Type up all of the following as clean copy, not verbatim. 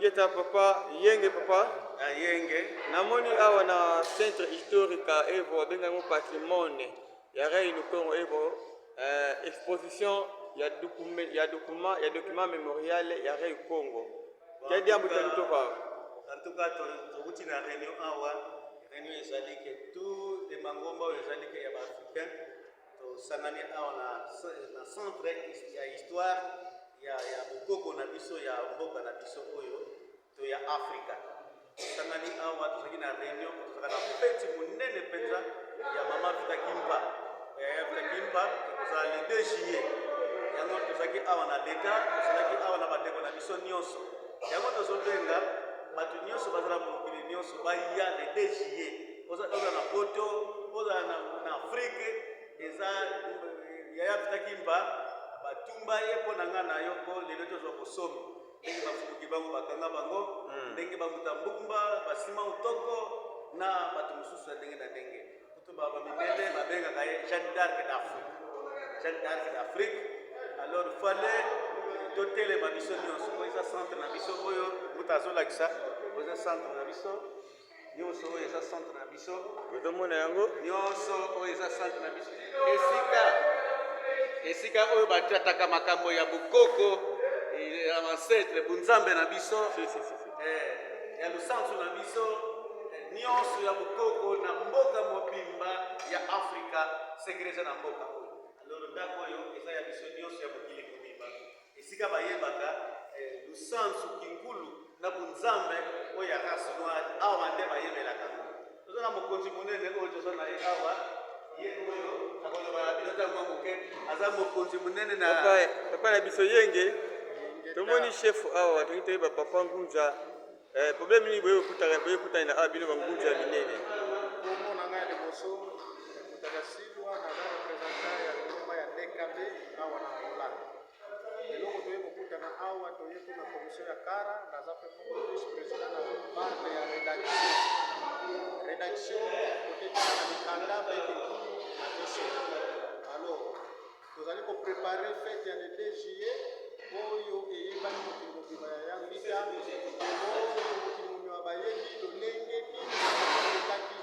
Ingeta papa Yenge papa. Ah, Yenge. Namoni awa na centre historique ya Evo babenga yango patrimoine ya Reine Congo Evo exposition ya document ya document ya document memorial ya Reine Congo. Quel diambo tali to kwa? En tout cas, tokuti na réunion awa, réunion ezali que tous les mangomba oyo ezali que ya ba africains Tosangani awa na, na centre ya histoire ya, ya bokoko na biso ya mboka na biso oyo to ya Afrika. Tosangani awa, tozalaki na reunion, tozalaka na feti monene mpenza ya mama Vita Kimpa, ya Vita Kimpa ekozala le 2 juillet. Yango tozalaki awa na leta, tozalaki awa na bandeko na biso nyonso. Yango tozobenga bato nyonso bazala mokili nyonso baya le 2 juillet. Ozala na poto, ozala na, na Afrique, eza yaya Vita Kimpa batumba ye mpo na ngai na yo mpo lelo tozwa bosomi ndenge bafukuki bango bakanga bango ndenge bamuta mbumba basima utoko na bato mosusu ya ndenge na ndenge kutu bamindele babengaka ye Jeanne d'Arc d'Afrique, Jeanne d'Arc d'Afrique. Alors fallait totelema biso nyonso oyo eza centre na biso oyo moto azolakisa oyo eza centre na biso nyonso oyo eza centre na biso. Ozomona yango nyonso oyo eza centre na biso, esika esika oyo batrataka makambo ya bokoko ya ancêtre bunzambe na biso. Si, si, si, si. Ya lusansu na biso nyonso ya bokoko na mboka mobimba ya Afrika, secret eza na mboka oyo. Alors ndako oyo eza ya biso nyonso ya mokili mobimba, esika bayebaka lusansu kinkulu na bunzambe oyo ya race noire, awa nde bayebelaka yango. Toza na mokonzi monene oyo toza na ye awa, ye oyo akoloba na bino ntango mwa moke, aza mokonzi monene na papa, papa na biso Yenge. Tomoni chef awa, tolingi toyeba papa Ngunza, problème nini boye kokutana, boye kokutana na awa bino bangunza ya minene? Kombo na ngai ya liboso ekutaka Silwa, naza représentant ya lingomba ya DKB awa na Angola. Eloko toye kokutana awa, toye mpona commission ya kara, naza mpe moko vice président na parte ya rédaction, rédaction kote tala na mikanda mpe ekeki na biso. Alors tozali koprépare fête ya le 2 juillet oyo eyebani mokili mobimba ya ya Vita, oyo mokili mobimba bayebi lolenge nini elekaki,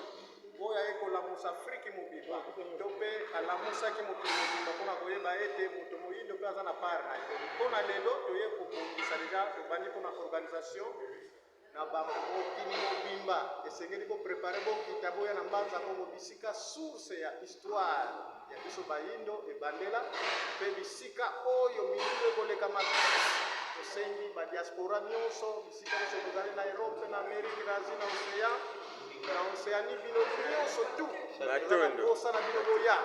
oyo aye kolamusa Afriki mobimba to mpe alamusaki mokili mobimba mpona koyeba ete moto moyindo mpe aza na part na ye. Mpona lelo toye kobongisa deja, tobandi mpona organisation na bamokili mobimba. Esengeli koprépare, bokita, boya na Mbanza Kongo, bisika source ya histoire ya biso bayindo ebandela mpe bisika oyo milulu ekoleka makasi. Tosengi badiaspora nyonso, bisika nyonso bozali, na Europe, na Amérique, na Asie, na océan, na Océanie, bino nyonso tu Matondo. posa na bino boya.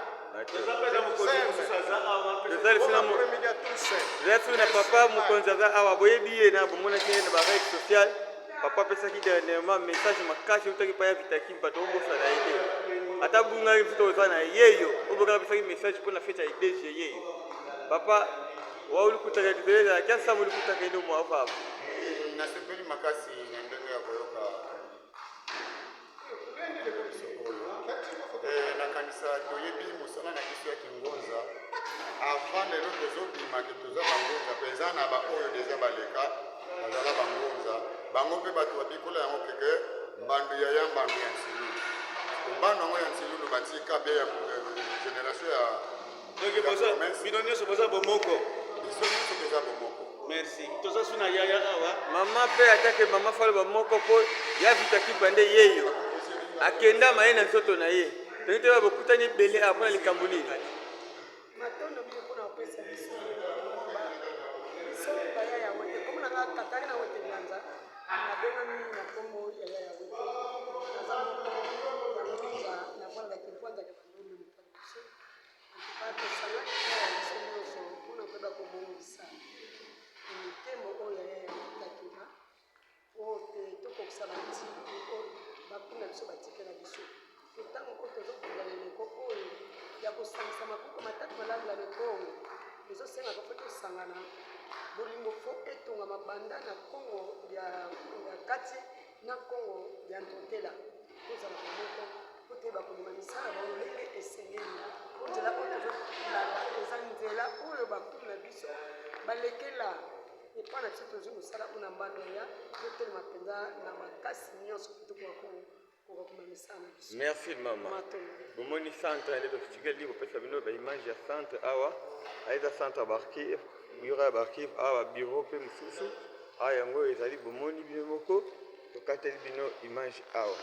Toza mpe na mokonzi mosusu aza awa. Tozali sina après-midi à tous. Tozali soki na papa mokonzi aza awa, boyebi ye na bomonaki ye na barègle sociale. Papa apesaki dernièrement message makasi eutaki epai ya Vita Kimpa. Tobosana ye te, ata bungaki biso toza na yeyo oyo bokaka apesaki message mpona fête ya DG yeyo. Papa waolikutaka kizelezala kiasa molikutaka eno mwa vava. Nasepeli makasi na ndenge ya koyoka oyo. Nakanisa toyebi mosala na biso ya kingonza avant lelo tozobimaki, toza bangonza mpenza na baoyo deja baleka bazala bangonza, bango mpe bato babikola yango keke mbandu ya ya mbandu ya nsilulu, mbandu yango ya nsilulu batika be ya génération ya Donc ya boza bino nyonso boza bomoko. Biso nyonso toza bomoko. Merci. Toza su na yaya awa. Mama mpe atake mama falo bamoko mpo ya Vita Kimpa nde yeyo akendama ye na nzoto na ye. Tolingi toyeba bokutani ebele awa mpona likambo nini? Matondo bino mpona kopesa biso maloba, biso baya ya Wete. Kombo na nga Katarina Wete Nganza, nabengami na kombo ya ya Wete. Naza moko ya ngunza na vwanda kimpwanza ya bandombe moto ya liboso. Antuka tosangani awa biso nyonso mpona koyeba kobongisa mitemo oyo ya ya Vita Kimpa po te tokokisa batiki oyo bakuna biso batikela biso. Po ntango oyo tozobunda na eleko oyo ya kosangisa makuku matatu malamu na Kongo, ezosengaka fo tosangana, bolingo fo etongama banda na Kongo ya kati na Kongo ya ntotela, tozala bomoko po toyeba kondima misala bango ndenge esengeli. Po nzela oyo tozolanda eza nzela oyo bakulu na biso balekela epa na biso. Tozwi mosala oyo na mbano ya mpe Totelema mpenza na makasi nyonso mpo tokoka kokoka komemisa na biso. Merci mama. Matondo. Bomoni centre nde totikali kopesa bino baimage ya centre awa. Eza centre ya baarchive, bureau ya baarchive awa, babureau mpe mosusu awa. Yango ezali, bomoni bino moko, tokateli bino image awa.